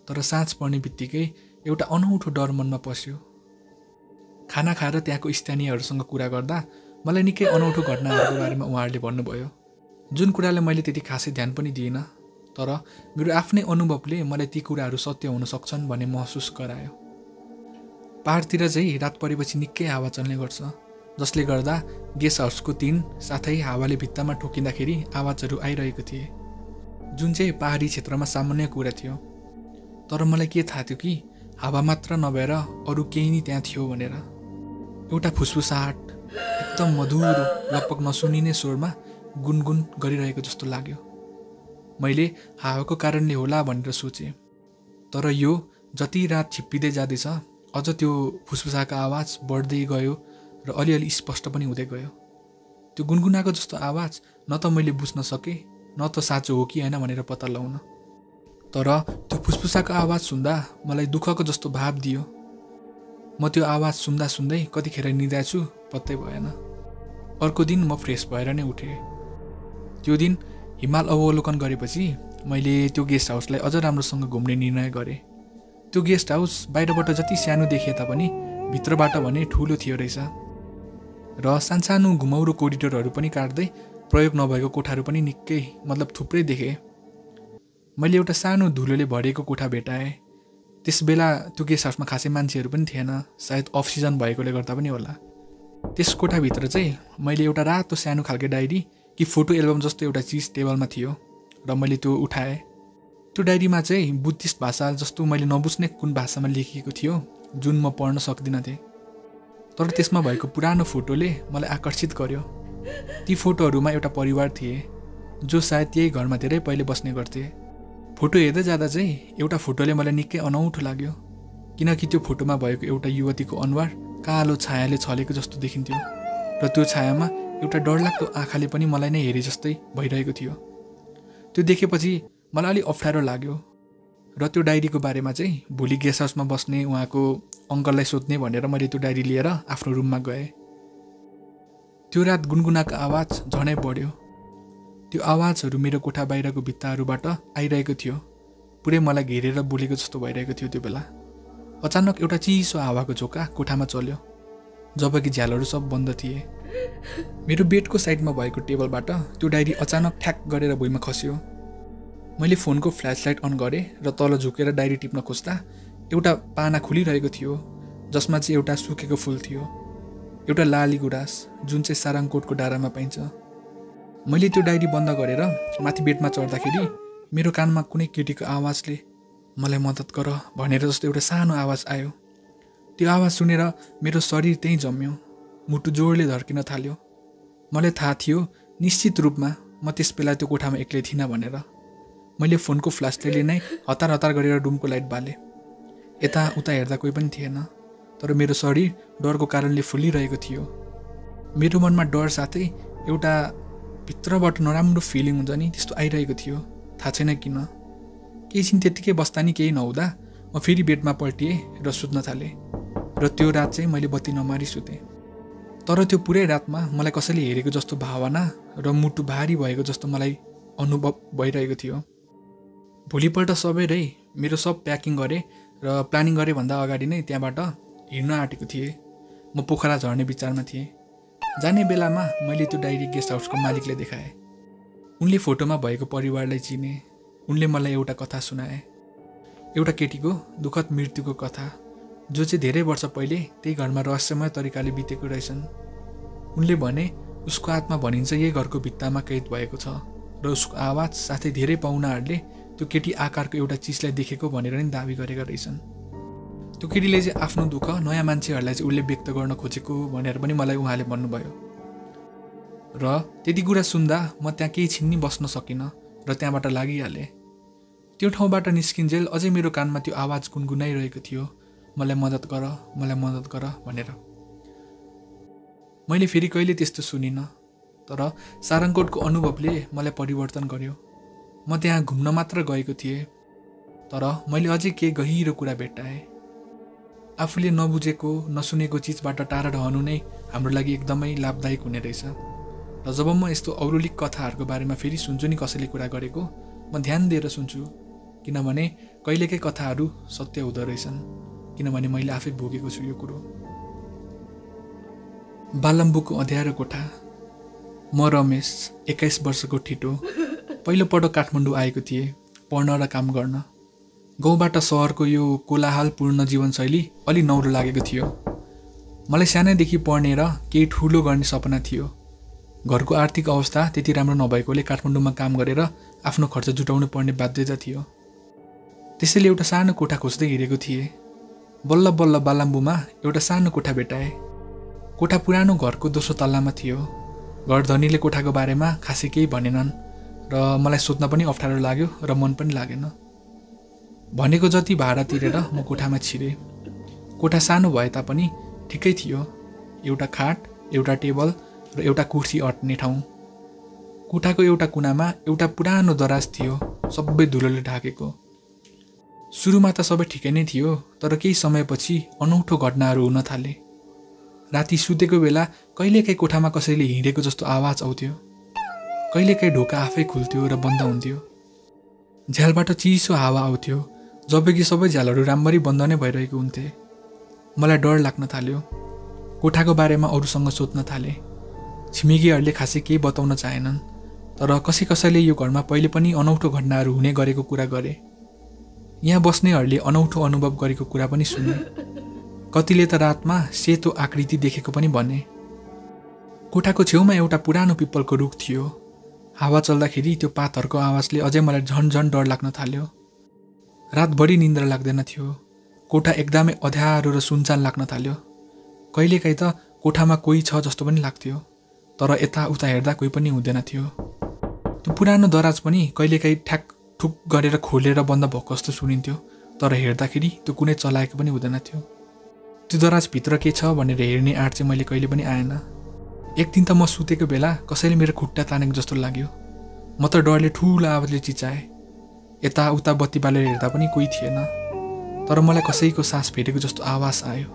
तर साँझ पर्ने बित्तिकै एउटा अनौठो डर मनमा पस्यो। खाना खाएर त्यहाँको स्थानीयहरूसँग कुरा गर्दा मलाई निकै अनौठो घटनाहरूको बारेमा उहाँहरूले भन्नुभयो, जुन कुरालाई मैले त्यति खासै ध्यान पनि दिइनँ। तर मेरो आफ्नै अनुभवले मलाई ती कुराहरू सत्य हुन सक्छन् भन्ने महसुस गरायो। पहाडतिर चाहिँ रात परेपछि निकै हावा चल्ने गर्छ, जसले गर्दा गेस्ट हाउसको टिन साथै हावाले भित्तामा ठोकिँदाखेरि आवाजहरू आइरहेको थिए, जुन चाहिँ पहाडी क्षेत्रमा सामान्य कुरा थियो। तर मलाई के थाहा थियो कि हावा मात्र नभएर अरू केही नै त्यहाँ थियो भनेर। एउटा फुसफुसाहट एकदम मधुरो, लगभग नसुनिने स्वरमा गुनगुन गरिरहेको जस्तो लाग्यो। मैले हावाको कारणले होला भनेर सोचेँ। तर यो जति रात छिप्पिँदै जाँदैछ, अझ त्यो फुसफुसाको आवाज बढ्दै गयो र अलिअलि स्पष्ट पनि हुँदै गयो। त्यो गुनगुनाको जस्तो आवाज न त मैले बुझ्न सकेँ, न त साँचो हो कि होइन भनेर पत्ता लगाउन। तर त्यो फुसफुसाको आवाज सुन्दा मलाई दुःखको जस्तो भाव दियो। म त्यो आवाज सुन्दा सुन्दै कतिखेर निदाएछु पत्तै भएन। अर्को दिन म फ्रेस भएर नै उठेँ। त्यो दिन हिमाल अवलोकन गरेपछि मैले त्यो गेस्ट हाउसलाई अझ राम्रोसँग घुम्ने निर्णय गरेँ। त्यो गेस्ट हाउस बाहिरबाट जति सानो देखिए तापनि भित्रबाट भने ठुलो थियो रहेछ। र सानसानो घुमाउरो कोरिडोरहरू पनि काट्दै प्रयोग नभएको कोठाहरू पनि निकै मतलब थुप्रै देखेँ। मैले एउटा सानो धुलोले भरिएको कोठा भेटाएँ। त्यस बेला त्यो गेस्ट हाउसमा खासै मान्छेहरू पनि थिएन, सायद अफ सिजन भएकोले गर्दा पनि होला। त्यस कोठाभित्र चाहिँ मैले एउटा रातो सानो खालको डायरी कि फोटो एल्बम जस्तो एउटा चिज टेबलमा थियो र मैले त्यो उठाएँ। त्यो डायरीमा चाहिँ बुद्धिस्ट भाषा जस्तो मैले नबुझ्ने कुन भाषामा लेखिएको थियो, जुन म पढ्न सक्दिनँ थिएँ। तर त्यसमा भएको पुरानो फोटोले मलाई आकर्षित गर्यो। ती फोटोहरूमा एउटा परिवार थिए, जो सायद त्यही घरमा धेरै पहिले बस्ने गर्थे। फोटो हेर्दै जाँदा चाहिँ एउटा फोटोले मलाई निकै अनौठो लाग्यो, किनकि त्यो फोटोमा भएको एउटा युवतीको अनुहार कालो छायाले छलेको जस्तो देखिन्थ्यो र त्यो छायामा एउटा डरलाग्दो आँखाले पनि मलाई नै हेरे जस्तै भइरहेको थियो। त्यो देखेपछि मलाई अलिक अप्ठ्यारो लाग्यो र त्यो डायरीको बारेमा चाहिँ भोलि गेस्ट हाउसमा बस्ने उहाँको अङ्कललाई सोध्ने भनेर मैले त्यो डायरी लिएर आफ्नो रुममा गएँ। त्यो रात गुनगुनाको आवाज झनै बढ्यो। त्यो आवाजहरू मेरो कोठा बाहिरको भित्ताहरूबाट आइरहेको थियो, पुरै मलाई घेरेर बोलेको जस्तो भइरहेको थियो। त्यो बेला अचानक एउटा चिसो हावाको झोका कोठामा चल्यो, जबकि झ्यालहरू सब बन्द थिए। मेरो बेडको साइडमा भएको टेबलबाट त्यो डायरी अचानक ठ्याक गरेर भुइँमा खस्यो। मैले फोनको फ्ल्यासलाइट अन गरेँ र तल झुकेर डायरी टिप्न खोज्दा एउटा पाना खुलिरहेको थियो, जसमा चाहिँ एउटा सुकेको फुल थियो, एउटा लाली गुराँस, जुन चाहिँ सारङकोटको डाँडामा पाइन्छ। मैले त्यो डायरी बन्द गरेर माथि बेडमा चढ्दाखेरि मेरो कानमा कुनै केटीको आवाजले मलाई मद्दत गर भनेर जस्तो एउटा सानो आवाज आयो। त्यो आवाज सुनेर मेरो शरीर त्यहीँ जम्यो, मुटु जोडले धड्किन थाल्यो। मलाई थाहा थियो निश्चित रूपमा म त्यस बेला त्यो कोठामा एक्लै थिइनँ भनेर। मैले फोनको फ्ल्यासलाइटले नै हतार हतार गरेर रुमको लाइट बालेँ। यताउता हेर्दा कोही पनि थिएन, तर मेरो शरीर डरको कारणले फुलिरहेको थियो। मेरो मनमा डर साथै एउटा भित्रबाट नराम्रो फिलिङ हुन्छ नि, त्यस्तो आइरहेको थियो। थाहा छैन किन। केही छिन त्यत्तिकै बस्दा नि केही नहुँदा म फेरि बेडमा पल्टिएँ र सुत्न थालेँ। र त्यो रात चाहिँ मैले बत्ती नमारी सुतेँ। तर त्यो पुरै रातमा मलाई कसैले हेरेको जस्तो भावना र मुटु भारी भएको जस्तो मलाई अनुभव भइरहेको थियो। भोलिपल्ट सबैले मेरो सब प्याकिङ गरेँ र प्लानिङ गरेँ भन्दा अगाडि नै त्यहाँबाट हिँड्न आँटेको थिएँ। म पोखरा झर्ने विचारमा थिएँ। जाने बेलामा मैले त्यो डायरी गेस्ट हाउसको मालिकले देखाएँ। उनले फोटोमा भएको परिवारलाई चिने। उनले मलाई एउटा कथा सुनाए, एउटा केटीको दुःखद मृत्युको कथा, जो चाहिँ धेरै वर्ष पहिले त्यही घरमा रहस्यमय तरिकाले बितेको रहेछन्। उनले भने उसको आत्मा भनिन्छ यही घरको भित्तामा कैद भएको छ र उसको आवाज साथै धेरै पाहुनाहरूले त्यो केटी आकारको एउटा चिजलाई देखेको भनेर नि दाबी गरेका रहेछन्। त्यो केटीले चाहिँ आफ्नो दुःख नयाँ मान्छेहरूलाई चाहिँ उसले व्यक्त गर्न खोजेको भनेर पनि मलाई उहाँले भन्नुभयो। र त्यति कुरा सुन्दा म त्यहाँ केही छिन नि बस्न सकिनँ र त्यहाँबाट लागिहालेँ। त्यो ठाउँबाट निस्किन्जेल अझै मेरो कानमा त्यो आवाज गुनगुनाइरहेको थियो, मलाई मद्दत गर, मलाई मद्दत गर भनेर। मैले फेरि कहिले त्यस्तो सुनिनँ, तर सारङकोटको अनुभवले मलाई परिवर्तन गर्यो। म त्यहाँ घुम्न मात्र गएको थिएँ, तर मैले अझै केही गहिरो कुरा भेट्टाएँ। आफूले नबुझेको नसुनेको चिजबाट टाढा रहनु नै हाम्रो लागि एकदमै लाभदायक हुने रहेछ। र जब म यस्तो औरोलिक कथाहरूको बारेमा फेरि सुन्छु नि कसैले कुरा गरेको, म ध्यान दिएर सुन्छु, किनभने कहिलेकै कथाहरू सत्य हुँदो रहेछन्, किनभने मैले आफै भोगेको छु यो कुरो। बालम्बुको अँध्यारो कोठा। म रमेश, 21 वर्षको ठिटो, पहिलोपटक काठमाडौँ आएको थिएँ पढ्न र काम गर्न। गाउँबाट सहरको यो कोलाहलपूर्ण जीवनशैली अलि नौलो लागेको थियो। मलाई सानैदेखि पढ्ने र केही ठुलो गर्ने सपना थियो। घरको आर्थिक अवस्था त्यति राम्रो नभएकोले काठमाडौँमा काम गरेर आफ्नो खर्च जुटाउनु पर्ने बाध्यता थियो। त्यसैले एउटा सानो कोठा खोज्दै हिँडेको थिएँ। बल्ल बल्ल बालम्बुमा एउटा सानो कोठा भेटाएँ। कोठा पुरानो घरको दोस्रो तल्लामा थियो। घर धनीले कोठाको बारेमा खासै केही भनेनन् र मलाई सोध्न पनि अप्ठ्यारो लाग्यो र मन पनि लागेन। भनेको जति भाडा तिरेर म कोठामा छिरेँ। कोठा सानो भए तापनि ठिकै थियो। एउटा खाट, एउटा टेबल र एउटा कुर्सी अट्ने ठाउँ। कोठाको एउटा कुनामा एउटा पुरानो दराज थियो, सबै धुलोले ढाकेको। सुरुमा त सबै ठिकै नै थियो, तर केही समयपछि अनौठो घटनाहरू हुन थाले। राति सुतेको बेला कहिलेकाहीँ कोठामा कसैले हिँडेको जस्तो आवाज आउँथ्यो। कहिलेकाहीँ ढोका आफै खुल्थ्यो र बन्द हुन्थ्यो। झ्यालबाट चिसो हावा आउँथ्यो, जबकि सबै झ्यालहरू राम्ररी बन्द नै भइरहेको हुन्थे। मलाई डर लाग्न थाल्यो। कोठाको बारेमा अरूसँग सोध्न थालेँ। छिमेकीहरूले खासै केही बताउन चाहेनन्, तर कसैले यो घरमा पहिले पनि अनौठो घटनाहरू हुने गरेको कुरा गरे। यहाँ बस्नेहरूले अनौठो अनुभव गरेको कुरा पनि सुने। कतिले त रातमा सेतो आकृति देखेको पनि भने। कोठाको छेउमा एउटा पुरानो पिपलको रुख थियो। हावा चल्दाखेरि त्यो पातहरूको आवाजले अझै मलाई झन डर लाग्न थाल्यो। रातभरि निन्द्रा लाग्दैन थियो। कोठा एकदमै अँध्यारो र सुनसान लाग्न थाल्यो। कहिलेकाहीँ त कोठामा कोही छ जस्तो पनि लाग्थ्यो, तर यताउता हेर्दा कोही पनि हुँदैन थियो। त्यो पुरानो दराज पनि कहिलेकाहीँ ठ्याक ठुक गरेर खोलेर बन्द भएको जस्तो सुनिन्थ्यो, तर हेर्दाखेरि त्यो कुनै चलाएको पनि हुँदैन थियो। त्यो दराजभित्र के छ भनेर हेर्ने आँट चाहिँ मैले कहिले पनि आएन। एक दिन त म सुतेको बेला कसैले मेरो खुट्टा तानेको जस्तो लाग्यो। म त डरले ठुलो आवाजले चिचाएँ। यताउता बत्ती बालेर हेर्दा पनि कोही थिएन, तर मलाई कसैको सास फेरेको जस्तो आवाज आयो,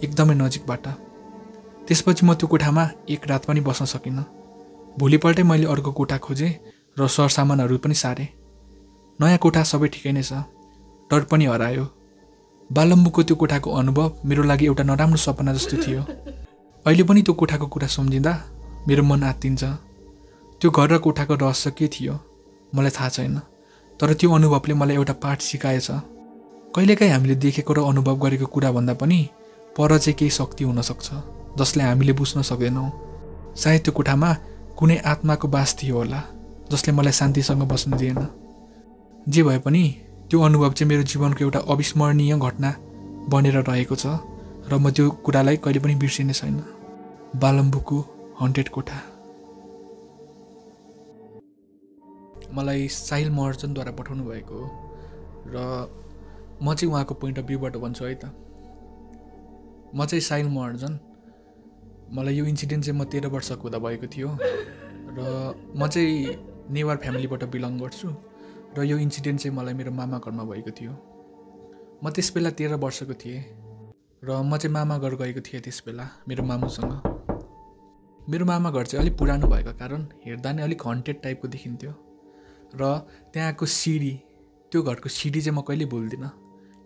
एकदमै नजिकबाट। त्यसपछि म त्यो कोठामा एक रात पनि बस्न सकिनँ। भोलिपल्टै मैले अर्को कोठा खोजेँ र सरसामानहरू पनि सारेँ। नयाँ कोठा सबै ठिकै नै छ, डर पनि हरायो। बालम्बुको त्यो कोठाको अनुभव मेरो लागि एउटा नराम्रो सपना जस्तो थियो। अहिले पनि त्यो कोठाको कुरा सम्झिँदा मेरो मन आत्तिन्छ। त्यो घर र कोठाको रहस्य के थियो मलाई थाहा छैन, तर त्यो अनुभवले मलाई एउटा पाठ सिकाएछ। कहिलेकाहीँ हामीले देखेको र अनुभव गरेको कुरा भन्दा पनि पर चाहिँ केही शक्ति हुनसक्छ जसले हामीले बुझ्न सक्दैनौँ। सायद त्यो कोठामा कुनै आत्माको बास थियो होला जसले मलाई शान्तिसँग बस्न दिएन। जे भए पनि त्यो अनुभव चाहिँ मेरो जीवनको एउटा अविस्मरणीय घटना बनेर रहेको छ र म त्यो कुरालाई कहिले पनि बिर्सिने छैन। बालम्बुको हन्टेड कोठा। मलाई साहिल महर्जनद्वारा पठाउनु भएको र म चाहिँ उहाँको पोइन्ट अफ भ्यूबाट भन्छु है त। म चाहिँ साहिल महर्जन। मलाई यो इन्सिडेन्ट चाहिँ म 13 वर्षको हुँदा भएको थियो र म चाहिँ नेवार फ्यामिलीबाट बिलङ गर्छु र यो इन्सिडेन्ट चाहिँ मलाई मेरो मामा घरमा भएको थियो। म त्यस बेला 13 वर्षको थिएँ र म चाहिँ मामा घर गएको थिएँ त्यस बेला मेरो मामुसँग। मेरो मामा घर चाहिँ अलिक पुरानो भएको कारण हेर्दा नै अलिक हन्टेड टाइपको देखिन्थ्यो र त्यहाँको सिडी, त्यो घरको सिडी चाहिँ म कहिले भुल्दिनँ।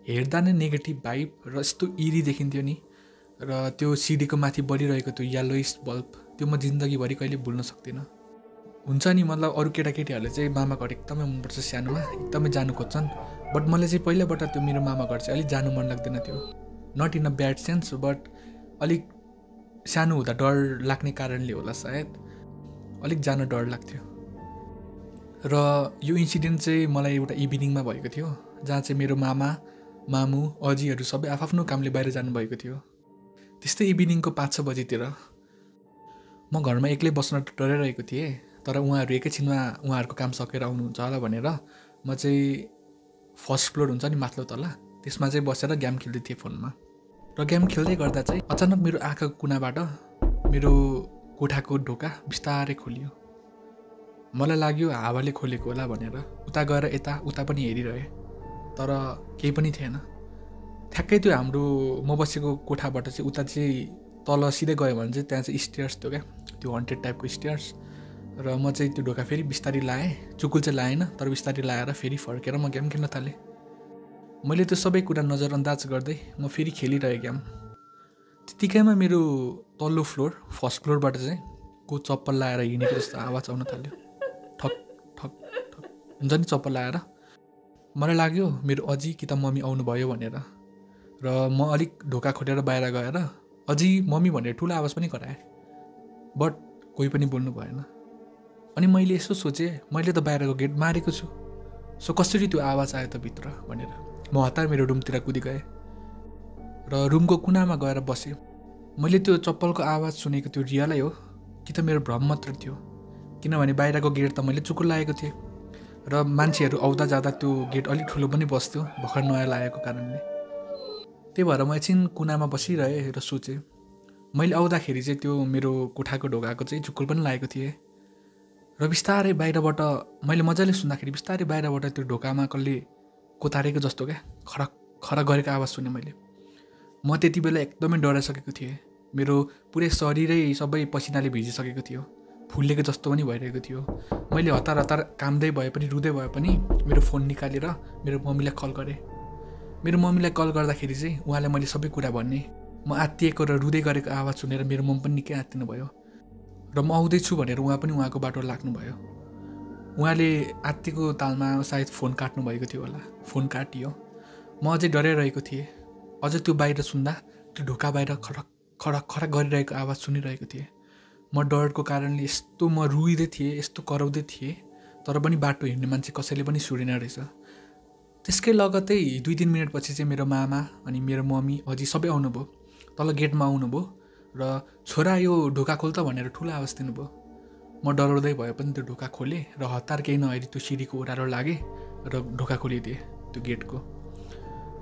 हेर्दा नै नेगेटिभ भाइब र यस्तो इरी देखिन्थ्यो नि, र त्यो सिडीको माथि बलिरहेको त्यो येलोइस बल्ब, त्यो म जिन्दगीभरि कहिले भुल्न सक्दिनँ। हुन्छ नि, मतलब अरू केटाकेटीहरूले चाहिँ मामा घर एकदमै मनपर्छ, सानोमा एकदमै जानु खोज्छन्, बट मलाई चाहिँ पहिलाबाट त्यो मेरो मामा घर चाहिँ अलिक जानु मन लाग्दैन थियो। Not in a bad sense, but अलिक सानो हुँदा डर लाग्ने कारणले होला सायद, अलिक जान डर लाग्थ्यो। र यो इन्सिडेन्ट चाहिँ मलाई एउटा इभिनिङमा भएको थियो, जहाँ चाहिँ मेरो मामा, मामु, अजीहरू सबै आफ्नो कामले बाहिर जानुभएको थियो। त्यस्तै इभिनिङको 5-6 बजीतिर म घरमा एक्लै बस्न डराइरहेको थिएँ, तर उहाँहरू एकैछिनमा उहाँहरूको काम सकेर आउनुहुन्छ होला भनेर म चाहिँ फर्स्ट फ्लोर हुन्छ नि माथिल्लो तला, त्यसमा चाहिँ बसेर गेम खेल्दै थिएँ फोनमा। र गेम खेल्दै गर्दा चाहिँ अचानक मेरो आँखाको कुनाबाट मेरो कोठाको ढोका बिस्तारै खोलियो। मलाई लाग्यो हावाले खोलेको होला भनेर उता गएर यता उता पनि हेरिरहेँ, तर केही पनि थिएन। ठ्याक्कै त्यो हाम्रो म बसेको कोठाबाट चाहिँ उता चाहिँ तल सिधै गयो भने चाहिँ त्यहाँ चाहिँ स्टेयर्स थियो क्या, त्यो हन्टेड टाइपको स्टेयर्स। र म चाहिँ त्यो ढोका फेरि बिस्तारै लाएँ, चुकुल चाहिँ लाएन तर बिस्तारै लाएर फेरि फर्केर म गेम खेल्न थालेँ। मैले त्यो सबै कुरा नजरअन्दाज गर्दै म फेरि खेलिरहेँ गेम। त्यतिकैमा मेरो तल्लो फ्लोर फर्स्ट फ्लोरबाट चाहिँ को चप्पल लाएर हिँडेको जस्तो आवाज आउन थाल्यो, ठक ठक ठक हुन्छ नि चप्पल लाएर। मलाई लाग्यो मेरो अझै कि त मम्मी आउनुभयो भनेर, र म अलिक ढोका खोलेर बाहिर गएर अझै मम्मी भनेर ठुलो आवाज पनि कराएँ, बट कोही पनि बोल्नु भएन। अनि मैले यसो सोचेँ, मैले त बाहिरको गेट मारेको छु, सो कसरी त्यो आवाज आयो त भित्र भनेर म हतार मेरो रुमतिर कुदिगएँ र रुमको कुनामा गएर बसेँ। मैले त्यो चप्पलको आवाज सुनेको त्यो रियलै हो कि त मेरो भ्रम मात्र थियो, किनभने बाहिरको गेट त मैले चुकुल लागेको थिएँ र मान्छेहरू आउँदा जाँदा त्यो गेट अलिक ठुलो पनि बस्थ्यो भर्खर नयाँ लागेको कारणले। त्यही भएर म एकछिन कुनामा बसिरहेँ र सोचेँ। मैले आउँदाखेरि चाहिँ त्यो मेरो कोठाको ढोकाको चाहिँ चुकुल पनि लागेको थिएँ र बिस्तारै बाहिरबाट मैले मजाले सुन्दाखेरि बिस्तारै बाहिरबाट त्यो ढोकामा कसले कोतारेको जस्तो क्या खडक खडक गरेको आवाज सुनेँ मैले। म त्यति बेला एकदमै डराइसकेको थिएँ, मेरो पुरै शरीरै सबै पसिनाले भिजिसकेको थियो, फुलेको जस्तो पनि भइरहेको थियो। मैले हतार हतार कामदै भए पनि रुँदै भए पनि मेरो फोन निकालेर मेरो मम्मीलाई कल गरेँ। मेरो मम्मीलाई कल गर्दाखेरि चाहिँ उहाँलाई मैले सबै कुरा भनेँ। म आत्तिएको र रुँदै गरेको आवाज सुनेर मेरो मम्मी पनि निकै आत्तिनु भयो र म आउँदैछु भनेर उहाँ पनि उहाँको बाटो लाग्नुभयो। उहाँले आत्तिको तालमा सायद फोन काट्नुभएको थियो होला, फोन काटियो। म अझै डराइरहेको थिएँ, अझ त्यो बाहिर सुन्दा त्यो ढोका बाहिर खडक खडक खडक गरिरहेको आवाज सुनिरहेको थिएँ। म डरको कारणले यस्तो म रुइँदै थिएँ, यस्तो कराउँदै थिएँ, तर पनि बाटो हिँड्ने मान्छे कसैले पनि सुनेन रहेछ। त्यसकै लगत्तै 2-3 मिनटपछि चाहिँ मेरो मामा अनि मेरो मम्मी अझै सबै आउनुभयो, तल गेटमा आउनुभयो र छोरा यो ढोका खोल त भनेर ठुलो आवाज दिनुभयो। म डराउँदै भए पनि त्यो ढोका खोलेँ र हतार केही नहेरी त्यो सिँढीको ओह्रालो लागेँ र ढोका खोलिदिएँ त्यो गेटको।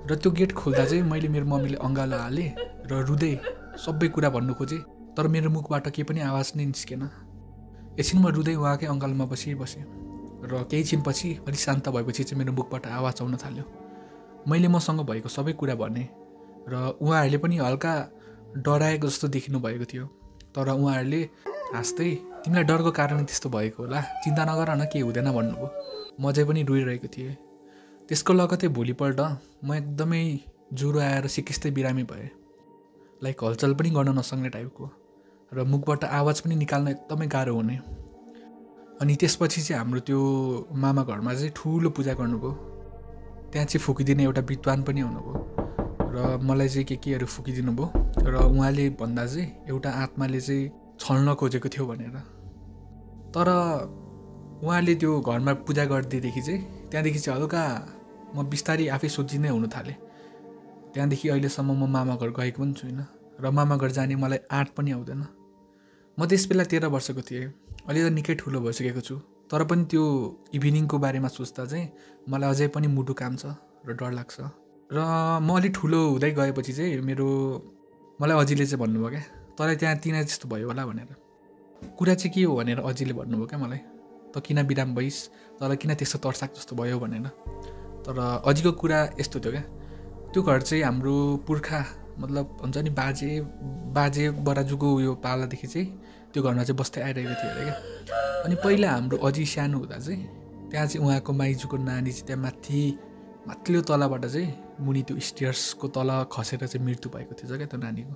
र त्यो गेट खोल्दा चाहिँ मैले मेरो मम्मीले अँगालो हालेँ र रुँदै सबै कुरा भन्नु खोजेँ, तर मेरो मुखबाट केही पनि आवाज नै निस्केन। एकछिन म रुँदै उहाँकै अँगालोमा बसेँ र केही छिनपछि अलिक शान्त भएपछि चाहिँ मेरो मुखबाट आवाज आउन थाल्यो। मैले मसँग भएको सबै कुरा भनेँ र उहाँहरूले पनि हल्का डराएको जस्तो देखिनु भएको थियो, तर उहाँहरूले हाँस्दै तिमीलाई डरको कारणले त्यस्तो भएको होला, चिन्ता नगर न, केही हुँदैन भन्नुभयो। म अझै पनि रोइरहेको थिएँ। त्यसको लगत्तै भोलिपल्ट म एकदमै ज्वरो आएर सिकिस्तै बिरामी भएँ, लाइक हलचल पनि गर्न नसक्ने टाइपको र मुखबाट आवाज पनि निकाल्न एकदमै गाह्रो हुने। अनि त्यसपछि चाहिँ हाम्रो त्यो मामा घरमा चाहिँ ठुलो पूजा गर्नुभयो। त्यहाँ चाहिँ फुकिदिने एउटा विद्वान पनि हुनुभयो र मलाई चाहिँ केहरू फुकिदिनु भयो र उहाँले भन्दा चाहिँ एउटा आत्माले चाहिँ छल्न खोजेको थियो भनेर। तर उहाँले त्यो घरमा पूजा गरिदिएदेखि चाहिँ त्यहाँदेखि चाहिँ हल्का म बिस्तारै आफै सोचिँदै हुनु थालेँ। त्यहाँदेखि अहिलेसम्म म मामा घर गएको पनि छुइनँ र मामा घर जाने मलाई आँट पनि आउँदैन। म त्यस बेला 13 वर्षको थिएँ, अहिले त निकै ठुलो भइसकेको छु, तर पनि त्यो इभिनिङको बारेमा सोच्दा चाहिँ मलाई अझै पनि मुटु काम्छ र डर लाग्छ। र म अलिक ठुलो हुँदै गएपछि चाहिँ मलाई अजीले चाहिँ भन्नुभयो क्या, तँलाई त्यहाँ तिना जस्तो भयो होला भनेर। कुरा चाहिँ के हो भनेर अजीले भन्नुभयो क्या मलाई, त किन बिराम भइस्, तँलाई किन त्यस्तो तर्साक जस्तो भयो भनेर। तर अजीको कुरा यस्तो थियो क्या, त्यो घर चाहिँ हाम्रो पुर्खा मतलब हुन्छ नि बाजे बराजुको उयो पालादेखि चाहिँ त्यो घरमा चाहिँ बस्दै आइरहेको थियो अरे क्या। अनि पहिला हाम्रो अझै सानो हुँदा चाहिँ त्यहाँ चाहिँ उहाँको माइजूको नानी चाहिँ त्यहाँ माथिल्लो तलाबाट चाहिँ मुनि त्यो स्टेयर्सको तल खसेर चाहिँ मृत्यु भएको थिएछ क्या त्यो नानीको।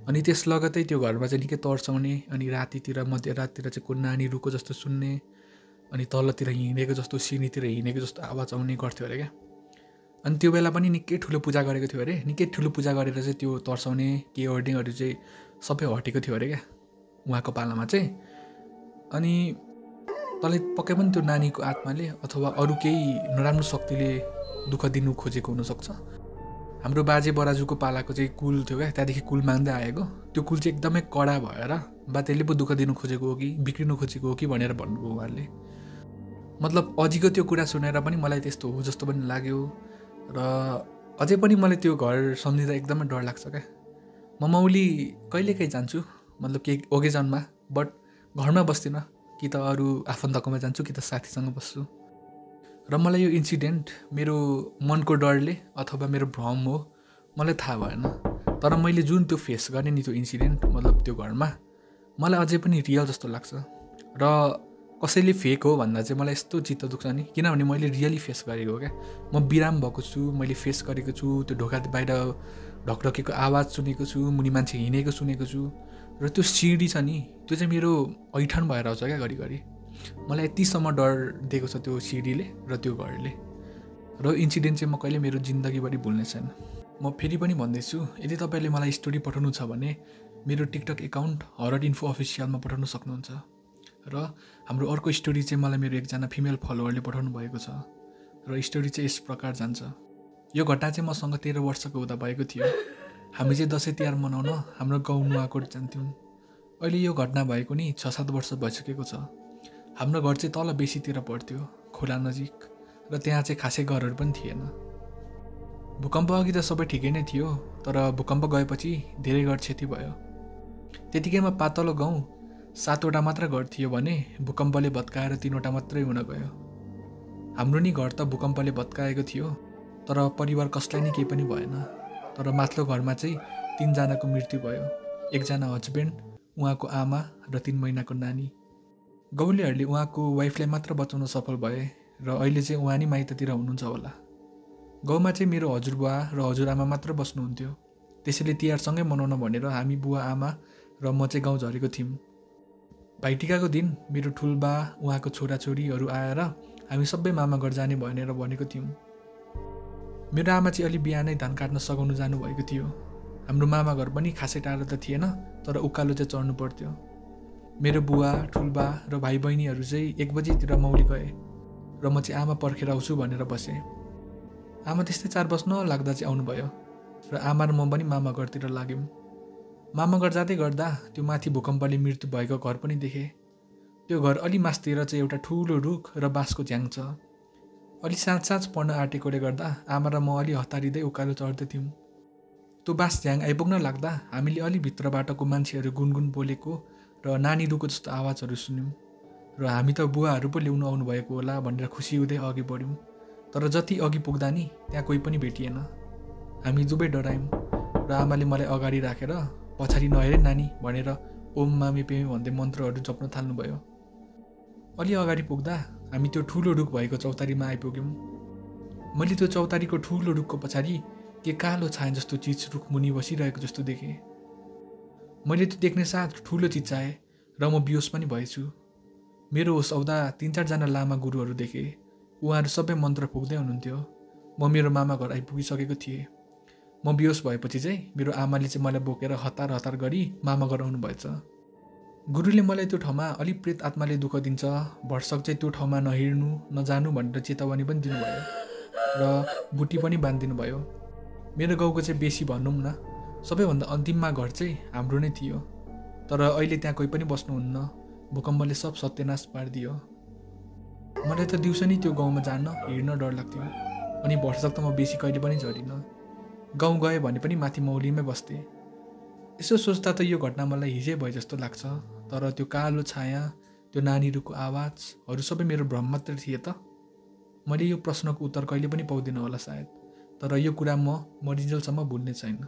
अनि त्यस लगतै त्यो घरमा चाहिँ निकै तर्साउने, अनि रातितिर मध्यराततिर चाहिँ को नानी रुको जस्तो सुन्ने, अनि तलतिर हिँडेको जस्तो सिँढीतिर हिँडेको जस्तो आवाज आउने गर्थ्यो अरे क्या। अनि त्यो बेला पनि निकै ठुलो पूजा गरेको थियो अरे, निकै ठुलो पूजा गरेर चाहिँ त्यो तर्साउने के अर्डिङहरू चाहिँ सबै हटेको थियो अरे क्या उहाँको पालामा चाहिँ। अनि तँलाई पक्कै पनि त्यो नानीको आत्माले अथवा अरू केही नराम्रो शक्तिले दुःख दिनु खोजेको हुनसक्छ। हाम्रो बाजे बराजुको पालाको चाहिँ कुल थियो क्या, त्यहाँदेखि कुल माग्दै आएको, त्यो कुल चाहिँ एकदमै कडा भएर बा त्यसले पो दुःख दिनु खोजेको हो कि बिग्रिनु खोजेको हो कि भनेर भन्नुभयो उहाँले। मतलब अजीको त्यो कुरा सुनेर पनि मलाई त्यस्तो हो जस्तो पनि लाग्यो र अझै पनि मलाई त्यो घर सम्झिँदा एकदमै डर लाग्छ क्या। म मौली कहिलेकाहीँ जान्छु, मतलब केही ओकेजनमा, बट घरमा बस्दिनँ, कि त अरू आफन्तकोमा जान्छु कि त साथीसँग बस्छु। र मलाई यो इन्सिडेन्ट मेरो मनको डरले अथवा मेरो भ्रम हो मलाई थाहा भएन। तर मैले जुन त्यो फेस गरेँ नि त्यो इन्सिडेन्ट मतलब त्यो घरमा मलाई अझै पनि रियल जस्तो लाग्छ। र कसैले फेक हो भन्दा चाहिँ मलाई यस्तो चित्त दुख्छ नि, किनभने मैले रियली फेस गरेको हो क्या। म बिराम भएको छु, मैले फेस गरेको छु, त्यो ढोका बाहिर ढकढकेको आवाज सुनेको छु, मुनि मान्छे हिँडेको सुनेको छु। र त्यो सिडी छ नि त्यो चाहिँ मेरो ऐठन भएर आउँछ क्या घरिघरि। मलाई यतिसम्म डर दिएको छ त्यो सिडीले र त्यो घरले। र इन्सिडेन्ट चाहिँ म कहिले मेरो जिन्दगीभरि भुल्ने छैन। म फेरि पनि भन्दैछु, यदि तपाईँले मलाई स्टोरी पठाउनु छ भने मेरो टिकटक एकाउन्ट हरर इन्फो अफिसियलमा पठाउन सक्नुहुन्छ। र हाम्रो अर्को स्टोरी चाहिँ मलाई मेरो एकजना फिमेल फलोवरले पठाउनु भएको छ। र स्टोरी चाहिँ यस प्रकार जान्छ। यो घटना चाहिँ मसँग 13 वर्षको हुँदा भएको थियो। हामी चाहिँ दसैँ तिहार मनाउन हाम्रो गाउँ नुवाकोट जान्थ्यौँ। अहिले यो घटना भएको नि 6-7 वर्ष भइसकेको छ। हाम्रो घर चाहिँ तल बेसीतिर पर्थ्यो, खोला नजिक, र त्यहाँ चाहिँ खासै घरहरू पनि थिएन। भूकम्प अघि त सबै ठिकै नै थियो, तर भूकम्प गएपछि धेरै घर क्षति भयो। त्यतिकैमा पातलो गाउँ 7वटा मात्र घर थियो भने भूकम्पले भत्काएर 3वटा मात्रै हुन गयो। हाम्रो नि घर त भूकम्पले भत्काएको थियो, तर परिवार कसलाई नि केही पनि भएन। तर माथिल्लो घरमा चाहिँ 3 जनाको मृत्यु भयो। एकजना हस्बेन्ड, उहाँको आमा र 3 महिनाको नानी। गाउँलेहरूले उहाँको वाइफलाई मात्र बचाउन सफल भए र अहिले चाहिँ उहाँ नि माइततिर हुनुहुन्छ होला। गाउँमा चाहिँ मेरो हजुरबुवा र हजुरआमा मात्र बस्नुहुन्थ्यो। त्यसैले तिहारसँगै मनाउन भनेर हामी बुवा आमा र म चाहिँ गाउँ झरेको थियौँ। भाइटिकाको दिन मेरो ठुलबा उहाँको छोराछोरीहरू आएर हामी सबै मामा घर जाने भनेर भनेको थियौँ। मेरो आमा चाहिँ अलि बिहानै धान काट्न सघाउनु जानुभएको थियो। हाम्रो मामा घर पनि खासै टाढो त थिएन, तर उकालो चाहिँ चढ्नु पर्थ्यो। मेरो बुवा, ठुलबा र भाइ बहिनीहरू चाहिँ 1 बजीतिर मौली गए र म चाहिँ आमा पर्खेर आउँछु भनेर बसेँ। आमा त्यस्तै 4 बज्न लाग्दा चाहिँ आउनुभयो र आमा र म पनि मामा घरतिर लाग्यौँ। मामा घर जाँदै गर्दा त्यो माथि भूकम्पले मृत्यु भएको घर पनि देखेँ। त्यो घर अलि मासतिर चाहिँ एउटा ठुलो रुख र बाँसको झ्याङ छ। अलि साँझ पर्न आँटेकोले गर्दा आमा र म अलि हतारिँदै उकालो चढ्दैथ्यौँ। त्यो बाँस झ्याङ आइपुग्न लाग्दा हामीले अलि भित्रबाटको मान्छेहरू गुनगुन बोलेको र नानी रुको जस्तो आवाजहरू सुन्यौँ। र हामी त बुवाहरू पो ल्याउनु आउनुभएको होला भनेर खुसी हुँदै अघि बढ्यौँ। तर जति अघि पुग्दा नि त्यहाँ कोही पनि भेटिएन। हामी दुवै डरायौँ र आमाले मलाई अगाडि राखेर पछाडि नहेरे नानी भनेर ओम मामे पेमे भन्दै मन्त्रहरू जप्न थाल्नुभयो। अलि अगाडि पुग्दा हामी त्यो ठुलो रुख भएको चौतारीमा आइपुग्यौँ। मैले त्यो चौतारीको ठुलो रुखको पछाडि के कालो छाया जस्तो चिज रुख मुनि बसिरहेको जस्तो देखेँ। मैले त्यो देख्ने साथ ठुलो चिच्चाएँ र म बिहोस पनि भएछु। मेरो होस आउँदा 3-4 जना लामा गुरुहरू देखेँ। उहाँहरू सबै मन्त्र फुक्दै हुनुहुन्थ्यो। म मेरो मामा घर आइपुगिसकेको थिएँ। म बिहोस भएपछि चाहिँ मेरो आमाले चाहिँ मलाई बोकेर हतार हतार गरी मामा घर आउनुभएछ। गुरुले मलाई त्यो ठाउँमा अलिक प्रेत आत्माले दुःख दिन्छ, भरसक चाहिँ त्यो ठाउँमा नहिँड्नु नजानु भनेर चेतावनी पनि दिनुभयो र बुटी पनि बाँधिदिनु भयो। मेरो गाउँको चाहिँ बेसी भनौँ न, सबैभन्दा अन्तिममा घर चाहिँ हाम्रो नै थियो। तर अहिले त्यहाँ कोही पनि बस्नुहुन्न, भूकम्पले सब सत्यानाश पारिदियो। मलाई त दिउँसो नि त्यो गाउँमा जान हिँड्न डर लाग्थ्यो, अनि भरसक त म बेसी कहिले पनि झरिनँ। गाउँ गएँ भने पनि माथि मौलीमै बस्थेँ। यसो सोच्दा त यो घटना मलाई हिजै भयो जस्तो लाग्छ, तर त्यो कालो छाया, त्यो नानीहरूको आवाजहरू सबै मेरो भ्रम मात्र थिए त? मैले यो प्रश्नको उत्तर कहिले पनि पाउँदिनँ होला सायद, तर यो कुरा म मरिन्जेलसम्म भुल्ने छैन।